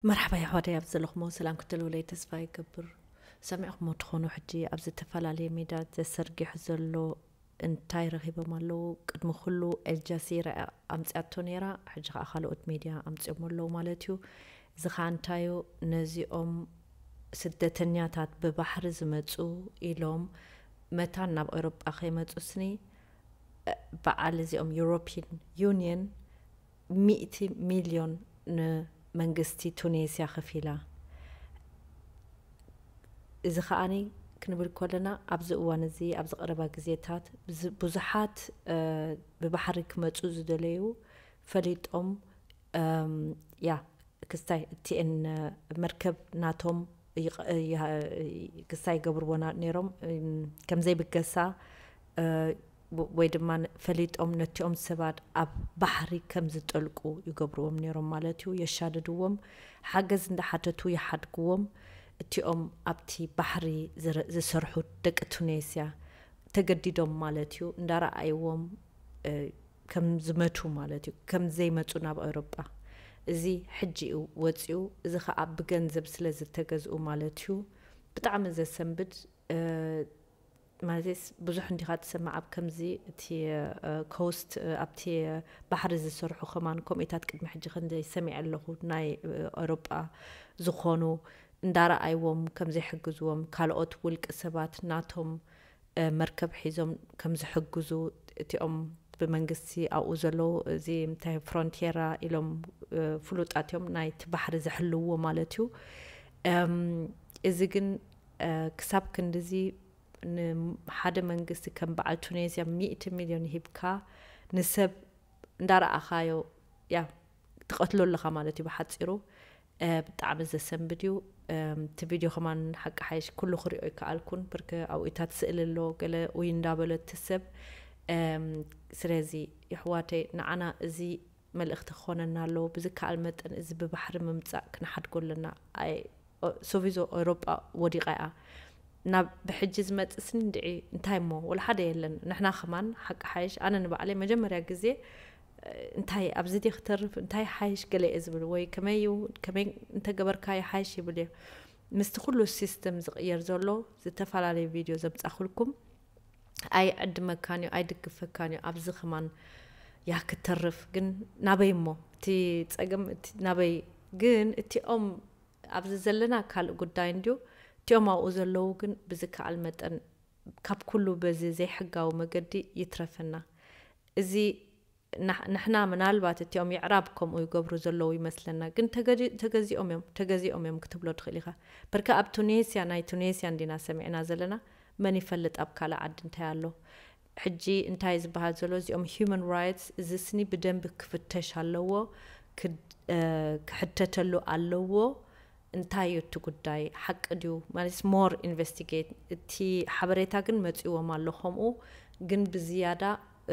መርሓባ የሕዋተይ፣ ኣብ ዘለኹሞ ሰላም ክትህልውለይ ተስፋ ይገብር። ሰሚዕኹሞ ትኾኑ፣ ሕጂ ኣብ ዝተፈላለየ ሜዳ ተሰርጊሑ ዘሎ እንታይ ረኺቦም ኣለዉ? ቅድሚ ኩሉ ኤልጃሲራ ኣምጺኣቶ ነይራ፣ ሕጂ ኸኣ ካልኦት ሜድያ ኣምጺኦም ኣለዉ ማለት እዩ። እዚ ኸኣ እንታዩ? ነዚኦም ስደተኛታት ብባሕሪ ዝመጹ ኢሎም መታን ናብ ኤውሮጳ ከይመጹ ስኒ፣ በዓል እዚኦም ዩሮፒን ዩኒየን ሚእቲ ሚልዮን ንመንግስቲ ቱኔስያ ከፊላ። እዚ ኸኣኒ ክንብል ከለና ኣብዚ እዋን እዚ፣ ኣብዚ ቀረባ ግዜታት ብዙ-፣ ብዙሓት፣ እ፣ ብባሕሪ ክመጹ ዝደለዩ ፈሊጦም፣ እም፣ ያ፣ ክስታይ እቲኤን መርከብ ናቶም ይቐ-፣ ይሃ-፣ ክስታይ ይገብርዎ ና-፣ ነይሮም፣ እም፣ ከም ዘይብገሳ፣ እ፣ ብ-፣ ወይ ድማ ን-፣ ፈሊጦም ነቲኦም ሰባት ኣብ ባሕሪ ከም ዝጠልቁ ይገብርዎም ነይሮም ማለት እዩ። የሻድድዎም፣ ሓገዝ እንዳሓተቱ ይሓድግዎም። እቲኦም ኣብቲ ባሕሪ ዝረ-፣ ዝሰርሑ ደቂ ቱኔስያ ተገዲዶም ማለት እዩ፣ እንዳረኣይዎም፣ እ፣ ከም ዝመቱ ማለት እዩ፣ ከም ዘይመጹ ናብ ኤውሮጳ። እዚ ሕጂ እዩ ወጺኡ፣ እዚ ኸኣ ብገንዘብ ስለ ዝተገዝኡ ማለት እዩ። ብጣዕሚ ዘሰንብድ፣ እ፣ ማለትስ ብዙሕ እንዲኻ ትሰምዕ ኣብ ከምዚ እቲ፣ እ፣ ኮስት፣ እ፣ ኣብቲ ባሕሪ ዝሰርሑ ከማን ከምኡታት ቅድሚ ሕጂ ክንደይ ሰሚዐ ኣለኹ፣ ናይ፣ እ፣ ኤውሮጳ ዝኾኑ እንዳረኣይዎም ከም ዘይሕግዝዎም፣ ካልኦት ውልቂ ሰባት ናቶም፣ እ፣ መርከብ ሒዞም ከም ዝሕግዙ፣ እቲኦም ብመንግስቲ ኣብኡ ዘለዉ፣ እዚ እንታይ ፍሮንቲየራ ኢሎም፣ እ፣ ፍሉጣት እዮም፣ ናይቲ ባሕሪ ዝሕልውዎ ማለት እዩ። እም፣ እዚ ግን፣ እ፣ ክሳብ ክንድዚ ንሓደ መንግስቲ ከም በዓል ቱኔዝያ ሚእቲ ሚልዮን ሂብካ ንሰብ እንዳረኣኻዮ፣ ያ፣ ትቐትሎ ኣለኻ ማለት እዩ ብሓጺሩ። እ፣ ብጣዕሚ ዘሰንብድ እዩ። እም፣ እቲ ቪድዮ ከማን ሓቂ ሓይሽ ኩሉ ክሪኦ ኣይከኣልኩን፣ ብርክ ኣብኡታት ስእሊ ኣሎ፣ ገለ ኡይ እንዳበለት ሰብ። እም፣ ስለዚ የሕዋተይ፣ ንዓና እዚ መልእኽቲ ክኾነና ኣለዎ። ብዝከኣል መጠን እዚ ብባሕሪ ምምጻእ ክንሓድጎ ኣለና። ኣይ፣ ኦ-፣ ሶቪዞ ኤውሮጳ ወዲቓ እያ። ናብ ብሕጂ ዝመጽእ ስኒ እንድዒ እንታይ እሞ? ወላ ሓደ የለን። ንሕና ከማን ሓቂ ሓይሽ፣ ኣነ ንባዕለይ መጀመርያ ግዜ፣ እ፣ እንታይ ኣብዚ ድየ ክተርፍ? እንታይ ሓይሽ ገለ እየ ዝብል፣ ወይ ከመይ እዩ? ከመይ እንተገበርካዮ ሓይሽ ይብል እየ። ምስቲ ኩሉ ሲስተም ዝቕየር ዘሎ ዝተፈላለዩ ቪድዮ ዘምጻኹልኩም፣ ኣይዕድመካን እዩ፣ ኣይድግፈካን እዩ። ኣብዚ ከማን ያ ክተርፍ፣ ግን ናበይ እሞ? እቲ ጸገም እቲ ናበይ? ግን እቲኦም ኣብዚ ዘለና ካልእ ጉዳይ እንድዩ። እቲኦም ኣብኡ ዘለዉ ግን ብዝከኣል መጠን ካብ ኩሉ በዚ ዘይሕጋዊ መገዲ ይትረፈና። እዚ ንሕ-፣ ንሕና ምናልባት እቲኦም የዕራብ ከምኡ ይገብሩ ዘለዉ ይመስለና፣ ግን ተገዲ-፣ ተገዚኦም እዮም፣ ተገዚኦም እዮም ክትብሎ ትኽእል ኢኻ። በርካ ኣብ ቱኔስያ፣ ናይ ቱኔስያ እንዲና ሰሚዕና ዘለና፣ መን ይፈልጥ ኣብ ካልእ ዓዲ እንታይ ኣሎ። ሕጂ እንታይ ዝበሃል ዘሎ፣ እዚኦም ሂዩማን ራይትስ፣ እዚ ስኒ ብደንቢ ክፍተሽ ኣለዎ፣ ክድ-፣ እ፣ ክሕተተሉ ኣለዎ። እንታይ እዩ እቲ ጉዳይ? ሓቂ ድዩ? ማለት ሞር ኢንቨስቲጌት፣ እቲ ሓበሬታ ግን መጺዎም ኣሎ። ከምኡ ግን ብዝያዳ፣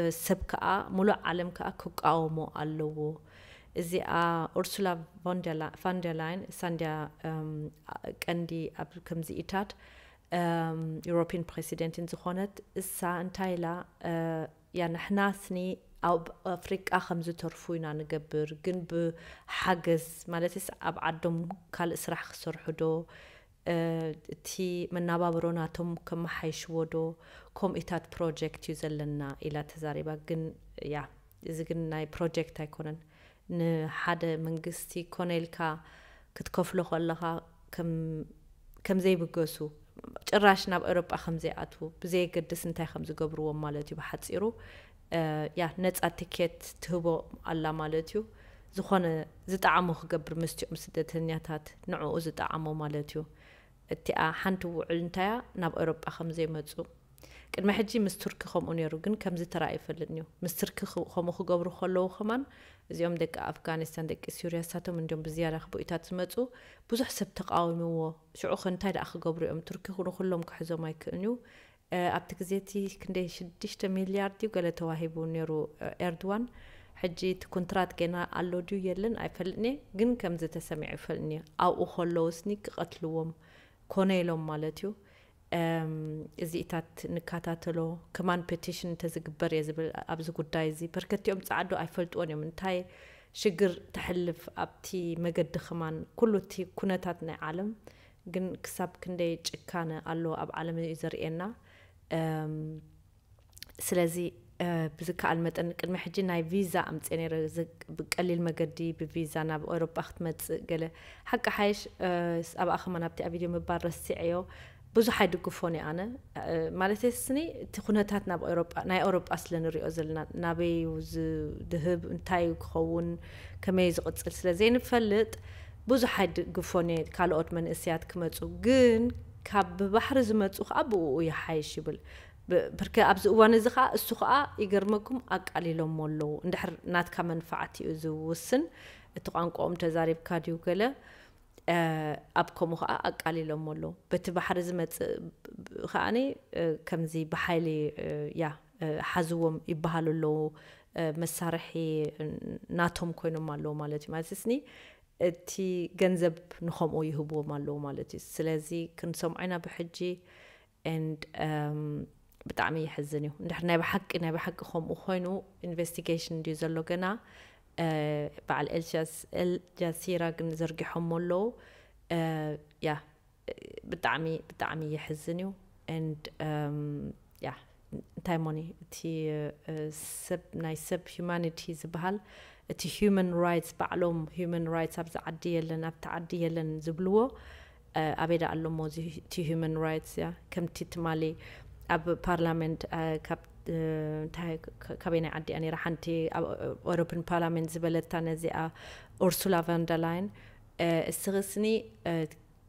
እ፣ ሰብ ከኣ፣ ሙሉእ ዓለም ከኣ ክቃወሞ ኣለዎ። እዚኣ ኡርሱላ ቮንደላ-፣ ቫንደርላይን፣ ሳንድያ፣ እም፣ ቀንዲ ኣብ ከምዚ ኢታት፣ እም፣ ዩሮፒን ፕሬሲደንትን ዝኾነት፣ እሳ እንታይ ኢላ፣ እ፣ ያ ንሕና ስኒ ኣብ ኣፍሪቃ ከም ዝተርፉ ኢና ንገብር፣ ግን ብሓገዝ ማለትስ ኣብ ዓዶም ካልእ ስራሕ ክሰርሑ ዶ፣ እ፣ እቲ መናባብሮ ናቶም ከመሓይሽዎ ዶ፣ ከምኡታት ፕሮጀክት እዩ ዘለና ኢላ ተዛሪባ። ግን ያ፣ እዚ ግን ናይ ፕሮጀክት ኣይኮነን። ንሓደ መንግስቲ ኮነ ኢልካ ክትከፍሎ ከለኻ ከም፣ ከም ዘይብገሱ፣ ጭራሽ ናብ ኤውሮጳ ከም ዘይኣትዉ፣ ብዘየገድስ እንታይ ከም ዝገብርዎም ማለት እዩ ብሓጺሩ። እ፣ ያ፣ ነጻ ቲኬት ትህቦ ኣላ ማለት እዩ። ዝኾነ ዝጠዓሞ ክገብር፣ ምስቲኦም ስደተኛታት ንዕኡ ዝጠዓሞ ማለት እዩ። እቲኣ ሓንቲ ውዕል እንታያ ናብ ኤውሮጳ ከም ዘይመጹ። ቅድሚ ሕጂ ምስ ቱርኪ ከምኡ ነይሩ፣ ግን ከምዚ ተራእዩ ይፈልጥን እዩ። ምስ ቱርኪ ኽ-፣ ከምኡ ክገብሩ ከለዉ ከማን፣ እዚኦም ደቂ ኣፍጋኒስታን፣ ደቂ ሱርያ፣ ንሳቶም እንዲዮም ብዝያዳ ክቡኢታት ዝመጹ። ብዙሕ ሰብ ተቃዊምዎ። ሽዑ ከ እንታይ ደኣ ክገብሩ እዮም? ቱርኪ ንኹሎም ክሕዞም ኣይክእልን እዩ። እ፣ ኣብቲ ግዜ እቲ ክንደይ ሽዱሽተ ሚልያርድ እዩ ገለ ተዋሂቡ ነይሩ፣ እ፣ ኤርድዋን። ሕጂ እቲ ኩንትራት ገና ኣሎ ድዩ የለን ኣይፈልጥን እየ፣ ግን ከምዚ ተሰሚዑ ይፈልጥን እየ። ኣብኡ ከለዉ ስኒ ክቐትልዎም ኮነ ኢሎም ማለት እዩ። እም፣ እዚኢታት ንከታተሎ፣ ከማን ፔቲሽን እንተዝግበር እየ ዝብል ኣብዚ ጉዳይ እዚ። በርከቲኦም ጸዓዱ ኣይፈልጥዎን እዮም። እንታይ ሽግር ተሕልፍ ኣብቲ መገዲ ከማን ኩሉ እቲ ኩነታት ናይ ዓለም ግን ክሳብ ክንደይ ጭካነ ኣሎ ኣብ ዓለም እዩ ዘርእየና። ስለዚ ብዝከኣል መጠን ቅድሚ ሕጂ ናይ ቪዛ ኣምፅእ ነረ። ብቀሊል መገዲ ብቪዛ ናብ ኤሮጳ ክትመፅእ ገለ ሓቂ ሓይሽ ኣብኣ ከማን ኣብቲ ኣብ ቪድዮ ምባል ረሲዐዮ። ብዙሕ ኣይድግፎን እየ ኣነ። ማለት ስኒ እቲ ኩነታት ናብ ኤሮጳ ናይ ኤሮጳ ስለ ንሪኦ ዘለና ናበይ ድህብ እንታይ ክኸውን ከመይ ዝቕፅል ስለ ዘይንፈልጥ ብዙሕ ኣይድግፎን እየ ካልኦት መንእስያት ክመፁ። ግን ካብ ብባሕሪ ዝመፁ ከዓ ብኡ ይሓይሽ ይብል። ብርክ ኣብዚ እዋን እዚ ከዓ እሱ ከዓ ይገርመኩም ኣቃሊሎሞ ኣለዉ። እንድሕር ናትካ መንፋዓት እዩ ዝውስን፣ እቲ ቋንቋኦም ተዛሪብካ ድዩ ገለ ኣብ ከምኡ ከዓ ኣቃሊሎሞ ኣለዉ። በቲ ባሕሪ ዝመፅእ ከዓ ከምዚ ብሓይሊ ያ ሓዝዎም ይበሃሉ ኣለዉ። መሳርሒ ናቶም ኮይኖም ኣለዉ ማለት እዩ። ማለት ስኒ እቲ ገንዘብ ንኸምኡ ይህብዎም ኣለዉ ማለት እዩ። ስለዚ ክንሰምዖ ኢና ብሕጂ and ብጣዕሚ ይሕዝን እዩ። እንድሕር ናይ ብሓቂ ናይ ብሓቂ ከምኡ ኮይኑ ኢንቨስቲጌሽን እንድዩ ዘሎ ገና። በዓል ኤልጃሲራ ግን ዘርጊሖሞ ኣለዉ። ያ ብጣዕሚ ብጣዕሚ ይሕዝን እዩ። And ያ እንታይ ሞኒ እቲ ሰብ ናይ ሰብ ሂማኒቲ ዝበሃል እቲ ሂማን ራይትስ ባዕሎም ሂማን ራይትስ ኣብዚ ዓዲ የለን ኣብቲ ዓዲ የለን ዝብልዎ ኣበይ ዳ ኣሎ እሞ እቲ ሂማን ራይትስ እያ ከምቲ ትማሊ ኣብ ፓርላመንት ካበይ ናይ ዓዲ እያ ነራ ሓንቲ ኤሮፕን ፓርላመንት ዝበለታ ነዚኣ ኡርሱላ ቫንደላይን እስኽስኒ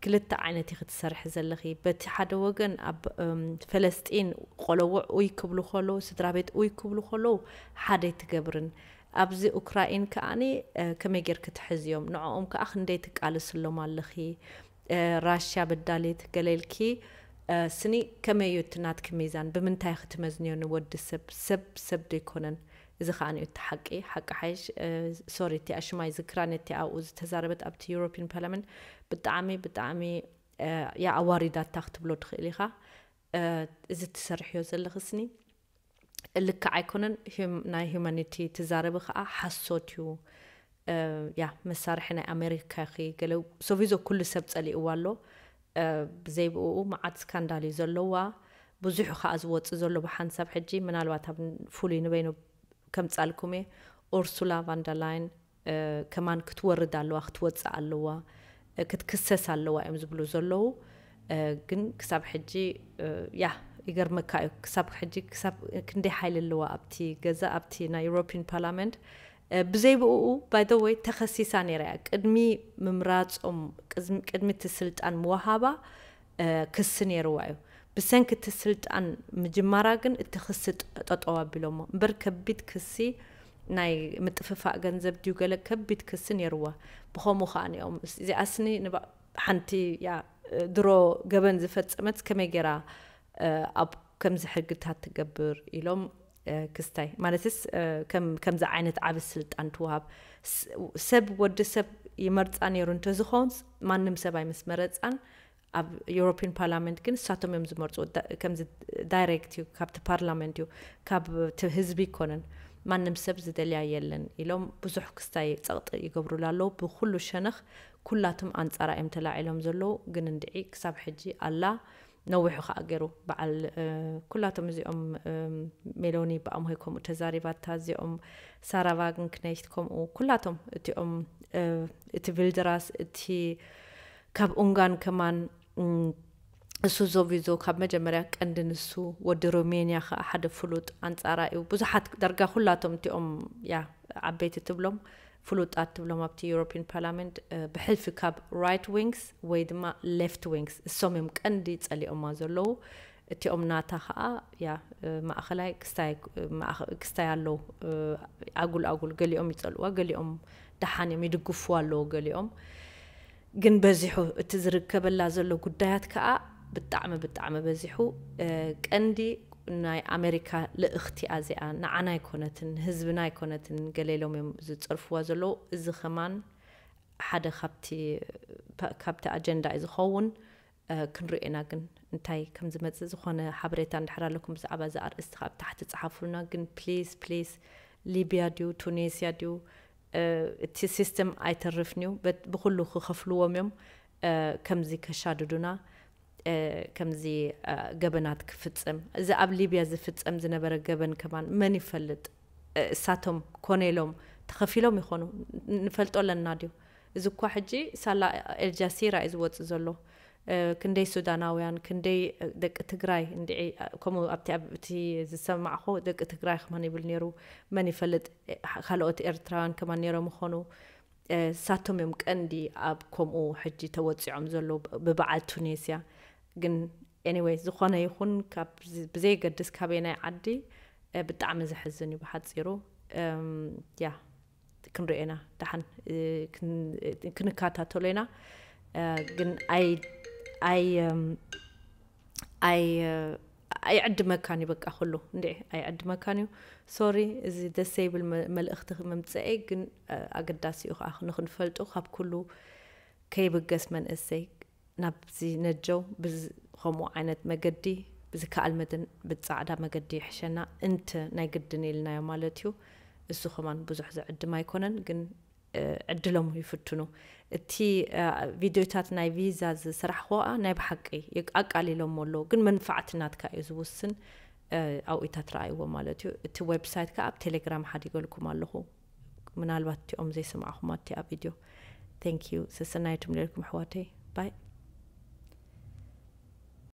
ክልተ ዓይነት ኢኺ ትሰርሒ ዘለኺ። በቲ ሓደ ወገን ኣብ ፈለስጢን ቆለውዕ ኡይ ክብሉ ከለዉ፣ ስድራ ቤት ኡይ ክብሉ ከለዉ ሓደ ኣይትገብርን። ኣብዚ ኡክራይን ከኣኒ ከመይ ጌርኪ ትሕዝዮም? ንዕኦም ከኣ ክንደይ ትቃልስሎም ኣለኺ? ራሽያ በዳሊት ገለ ኢልኪ ስኒ ከመይ እዩ እቲ ናትኪ ሚዛን? ብምንታይ ኢኺ ትመዝንዮ ንወዲ ሰብ? ሰብ ሰብ ዶ ኣይኮነን? እዚ ከኣ እዩ እቲ ሓቂ። ሓቂ ሓይሽ ሶሪ እቲኣ ሽማ ይዝክራ ነቲ ኣብኡ ዝተዛረበት ኣብቲ ዩሮፒን ፓርላመንት ብጣዕሚ ብጣዕሚ ያ ኣዋሪዳታ ክትብሎ ትኽእል ኢኻ። እዚ ትሰርሕዮ ዘለኽስኒ ልክዕ ኣይኮነን። ናይ ሂማኒቲ ትዛረቢ ከዓ ሓሶት እዩ። ያ መሳርሒ ናይ ኣሜሪካ ኺ ገለ ሶቪዞ ኩሉ ሰብ ጸሊእዋ ኣሎ። ብዘይ ብኡ መዓት ስካንዳል እዩ ዘለዋ። ብዙሑ ከዓ ዝወፅእ ዘሎ ብሓንሳብ ሕጂ ምናልባት ኣብ ፍሉይ ንበይኑ ከምፃልኩም እየ። ኡርሱላ ቫንደርላይን ከማን ክትወርድ ኣለዋ ክትወፅእ ኣለዋ ክትክሰስ ኣለዋ እዮም ዝብሉ ዘለዉ። ግን ክሳብ ሕጂ ያ ይገርመካ እዩ። ክሳብ ሕጂ ክሳብ ክንደይ ሓይሊ ኣለዋ ኣብቲ ገዛ ኣብቲ ናይ ዩሮፒን ፓርላመንት። ብዘይ ብኡ ባይ ዘ ወይ ተኸሲሳ ነይራ እያ ቅድሚ ምምራፆም ቅድሚ እቲ ስልጣን ምወሃባ ክሲ ነይርዋ እዩ። ብሰንኪ እቲ ስልጣን ምጅማራ ግን እቲ ክሲ ጠጠው ኣቢሎሞ እምበር ከቢድ ክሲ ናይ ምጥፍፋእ ገንዘብ ድዩ ገለ ከቢድ ክሲ ነይርዋ። ብኸምኡ ከዓ ኒኦም እዚኣስኒ ሓንቲ ያ ድሮ ገበን ዝፈፀመት ከመይ ገይራ ኣብ ከምዚ ሕግታት ትገብር ኢሎም ክስታይ ማለትስ ከምዚ ዓይነት ዓብ ስልጣን ትወሃብ ሰብ ወዲ ሰብ ይመርፃ ነይሩ እንተዝኸውን ማንም ሰብ ኣይምስመረፃን። ኣብ ዩሮፒን ፓርላመንት ግን ንሳቶም እዮም ዝመርፁ። ከምዚ ዳይሬክት እዩ ካብቲ ፓርላመንት እዩ ካብ ህዝቢ ይኮነን። ማንም ሰብ ዝደልያ የለን ኢሎም ብዙሕ ክስታይ ፀቕጢ ይገብሩላ ኣለዉ። ብኩሉ ሸነኽ ኩላቶም ኣንፃራ እዮም ተላዒሎም ዘለዉ። ግን እንድዒ ክሳብ ሕጂ ኣላ ነዊሑ ከዓ ገይሩ በዓል ኩላቶም እዚኦም ሜሎኒ ብኣምሆይ ከምኡ ተዛሪባታ እዚኦም ሳራ ቫግንክኔሽት ከምኡ ኩላቶም እቲኦም እቲ ቪልደራስ እቲ ካብ ኡንጋን ከማን እሱ ዞቪዞ ካብ መጀመርያ ቀንዲ ንሱ ወዲ ሮሜንያ ከዓ ሓደ ፍሉጥ ኣንፃራ እዩ። ብዙሓት ዳርጋ ኩላቶም እቲኦም ያ ዓበይቲ ትብሎም ፍሉጣት ትብሎም ኣብቲ ዩሮፒን ፓርላመንት ብሕልፊ ካብ ራይት ዊንግስ ወይ ድማ ሌፍት ዊንግስ እሶም እዮም ቀንዲ ፀሊኦማ ዘለዉ። እቲኦም ናታ ከዓ ያ ማእኸላይ ክስታይ ኣለዉ። ኣጉል ኣጉል ገሊኦም ይፀልዋ ገሊኦም ደሓን እዮም ይድግፍዋ ኣለዉ ገሊኦም። ግን በዚሑ እቲ ዝርከበላ ዘሎ ጉዳያት ከዓ ብጣዕሚ ብጣዕሚ በዚሑ ቀንዲ ናይ ኣሜሪካ ልእኽቲ ኣዚኣ ንዓና ኣይኮነትን ህዝብና ኣይኮነትን ገለ ኢሎም እዮም ዝፀርፍዋ ዘለዉ። እዚ ከማን ሓደ ካብቲ ኣጀንዳ እዩ ዝኸውን። ክንሪኦ ኢና ግን እንታይ ከም ዝመፅእ ዝኾነ ሓበሬታ እንድሕር ኣለኩም ብዛዕባ እዚ ኣርእስቲ ካብ ታሕቲ ፀሓፉልና። ግን ፕሊስ ፕሊስ ሊብያ ድዩ ቱኒስያ ድዩ እቲ ሲስተም ኣይተርፍን እዩ። ብኩሉ ክኸፍልዎም እዮም። ከምዚ ከሻድዱና፣ ከምዚ ገበናት ክፍጽም፣ እዚ ኣብ ሊብያ ዝፍጸም ዝነበረ ገበን ከማን መን ይፈልጥ? እሳቶም ኮነ ኢሎም ተኸፊሎም ይኾኑ፣ ንፈልጦ ኣለና ድዩ? እዚ እኳ ሕጂ ሳላ ኤልጃሲራ እዩ ዝወፅእ ዘሎ። ክንደይ ሱዳናውያን፣ ክንደይ ደቂ ትግራይ እንድዒ፣ ከምኡ ኣብቲ ኣብ እቲ ዝሰማዕኹ ደቂ ትግራይ ከማን ይብል ነይሩ። መን ይፈልጥ፣ ካልኦት ኤርትራውያን ከማን ነይሮም ይኾኑ። እሳቶም እዮም ቀንዲ ኣብ ከምኡ ሕጂ ተወፂዖም ዘለዉ ብበዓል ቱኒስያ። ግን ኤኒወይ፣ ዝኾነ ይኹን፣ ካብ ብዘይገድስ ካበየናይ ዓዲ፣ ብጣዕሚ ዘሕዝን እዩ ብሓፂሩ። ያ፣ ክንሪኦ ኢና ደሓን፣ ክንከታተሎ ኢና። ግን ኣይ ኣይ ኣይ ኣይዕድመካን እዩ፣ በቃ ኩሉ እንዲ ኣይዕድመካን እዩ። ሶሪ፣ እዚ ደስ ዘይብል መልእኽቲ ክምምፀኤ፣ ግን ኣገዳሲ እዩ ከዓ ንክንፈልጡ፣ ካብ ኩሉ ከይብገስ መንእሰይ ናብዚ ነጀው ከምኡ ዓይነት መገዲ ብዝከኣል መድን ብፃዕዳ መገዲ ይሕሸና እንተ ናይ ግድን ኢልናዮ ማለት እዩ። እሱ ከማን ብዙሕ ዝዕድም ኣይኮነን፣ ግን ዕድሎም ይፍትኑ። እቲ ቪድዮታት ናይ ቪዛ ዝስራሕ ከኣ ናይ ብሓቂ ኣቃሊሎም ኣለዉ፣ ግን መንፋዕቲ ናትካ እዩ ዝውስን። ኣብኡታት ረኣይዎ ማለት እዩ። እቲ ዌብሳይት ከኣ ኣብ ቴሌግራም ሓዲገልኩም ኣለኹ። ምናልባት እቲኦም ዘይሰማዕኹም ኣብቲ ኣብ ቪድዮ። Thank you። ሰሰናይቱም ሌልኩም ኣሕዋተይ። ባይ።